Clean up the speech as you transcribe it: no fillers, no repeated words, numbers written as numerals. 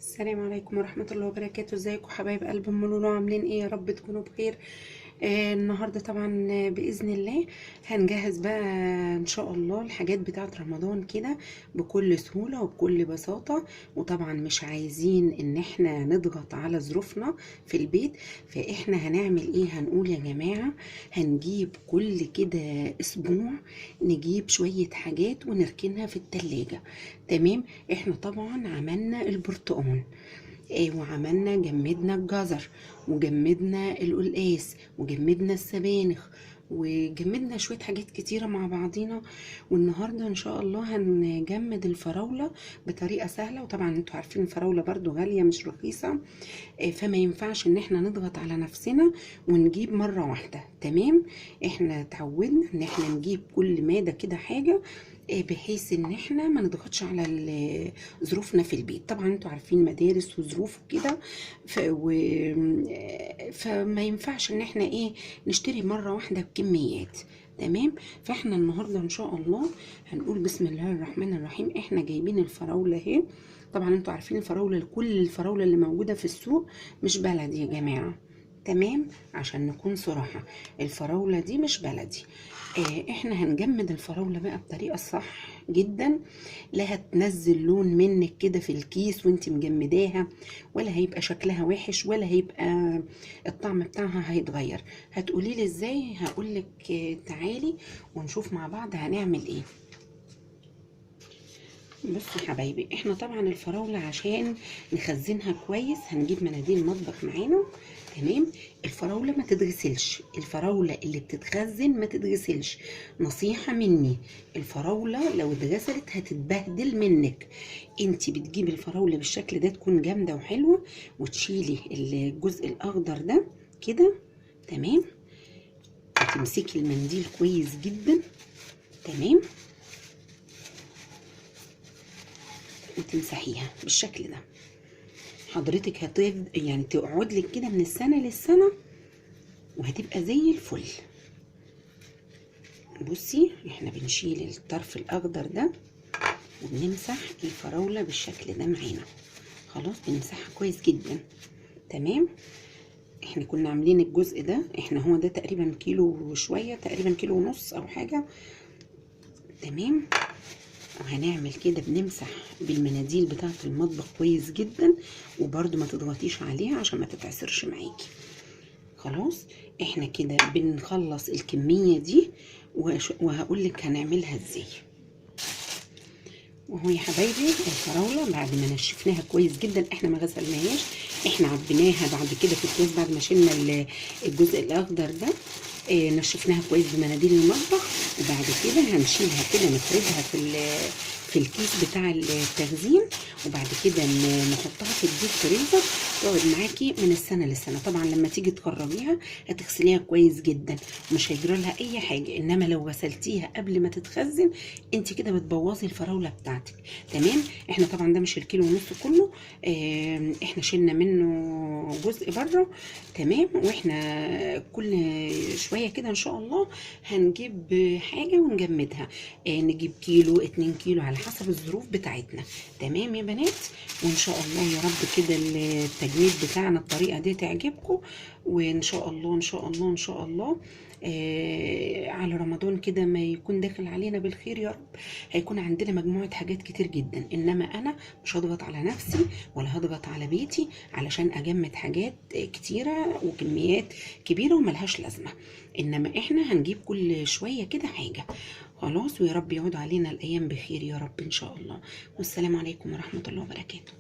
السلام عليكم ورحمة الله وبركاته. ازيكم حبايب قلب ام لولو؟ عاملين ايه؟ يا رب تكونوا بخير. النهاردة طبعا بإذن الله هنجهز بقى ان شاء الله الحاجات بتاعة رمضان كده بكل سهولة وبكل بساطة، وطبعا مش عايزين ان احنا نضغط على ظروفنا في البيت. فاحنا هنعمل ايه؟ هنقول يا جماعة هنجيب كل كده اسبوع نجيب شوية حاجات ونركنها في التلاجة. تمام، احنا طبعا عملنا البرتقال، وعملنا جمدنا الجزر، وجمدنا القلقاس، وجمدنا السبانخ، وجمدنا شوية حاجات كتيرة مع بعضينا. والنهاردة ان شاء الله هنجمد الفراولة بطريقة سهلة. وطبعا انتوا عارفين الفراولة برضو غالية مش رخيصة، فما ينفعش ان احنا نضغط على نفسنا ونجيب مرة واحدة. تمام، احنا اتعودنا ان احنا نجيب كل مادة كده حاجة، بحيث ان احنا ما نضغطش على ظروفنا في البيت. طبعا انتوا عارفين مدارس وظروف وكده، فما ينفعش ان احنا نشتري مرة واحدة بكميات. تمام، فاحنا النهاردة ان شاء الله هنقول بسم الله الرحمن الرحيم. احنا جايبين الفراولة اهي. طبعا انتوا عارفين الفراولة، كل الفراولة اللي موجودة في السوق مش بلدي يا جماعة. تمام، عشان نكون صراحة الفراولة دي مش بلدي. احنا هنجمد الفراولة بقى بطريقة صح جدا، لا هتنزل لون منك كده في الكيس وانت مجمداها، ولا هيبقى شكلها وحش، ولا هيبقى الطعم بتاعها هيتغير. هتقولي لي ازاي؟ هقولك تعالي ونشوف مع بعض هنعمل ايه. بصوا يا حبايبي، احنا طبعا الفراولة عشان نخزنها كويس هنجيب مناديل مطبخ معانا. تمام، الفراولة ما تتغسلش، الفراولة اللي بتتخزن ما تتغسلش، نصيحة مني. الفراولة لو اتغسلت هتتبهدل منك. انتي بتجيبي الفراولة بالشكل ده تكون جامدة وحلوة، وتشيلي الجزء الاخضر ده كده. تمام، وتمسكي المنديل كويس جدا. تمام، وتمسحيها بالشكل ده. حضرتك يعني تقعد لك كده من السنة للسنة وهتبقى زي الفل. بصي احنا بنشيل الطرف الاخضر ده وبنمسح الفراولة بالشكل ده معانا. خلاص، بنمسحها كويس جدا. تمام، احنا كنا عاملين الجزء ده، احنا هو ده تقريبا كيلو وشوية، تقريبا كيلو ونص او حاجة. تمام، وهنعمل كده بنمسح بالمناديل بتاعة المطبخ كويس جدا، وبرده ما تضغطيش عليها عشان ما تتعصرش معاكي. خلاص، احنا كده بنخلص الكمية دي وهقولك هنعملها ازاي. وهو يا حبايبي الفراولة بعد ما نشفناها كويس جدا، احنا ما غسلناهاش، احنا عبيناها بعد كده في الكيس بعد ما شلنا الجزء الاخضر ده. نشفناها كويس بمناديل المطبخ، وبعد كده هنشيلها كده نفردها في الكيس بتاع التخزين، وبعد كده نحطها في ال deep freezer تقعد معاكي من السنة للسنة. طبعا لما تيجي تخرجيها هتغسليها كويس جدا ومش هيجرى لها اي حاجة، انما لو غسلتيها قبل ما تتخزن انت كده بتبوظي الفراوله بتاعتك. تمام، احنا طبعا ده مش الكيلو ونص كله، احنا شلنا منه جزء بره. تمام، واحنا كل شوية كده ان شاء الله هنجيب حاجة ونجمدها، نجيب كيلو 2 كيلو على حسب الظروف بتاعتنا. تمام يا بنات، وان شاء الله يا رب كده التجميد بتاعنا الطريقة دي تعجبكم، وان شاء الله ان شاء الله ان شاء الله على رمضان كده ما يكون داخل علينا بالخير يا رب، هيكون عندنا مجموعة حاجات كتير جدا. انما انا مش هضغط على نفسي ولا هضغط على بيتي علشان اجمد حاجات كتيرة وكميات كبيرة وملهاش لازمه، انما احنا هنجيب كل شوية كده حاجة. خلاص، ويا رب يعود علينا الايام بخير يا رب ان شاء الله. والسلام عليكم ورحمة الله وبركاته.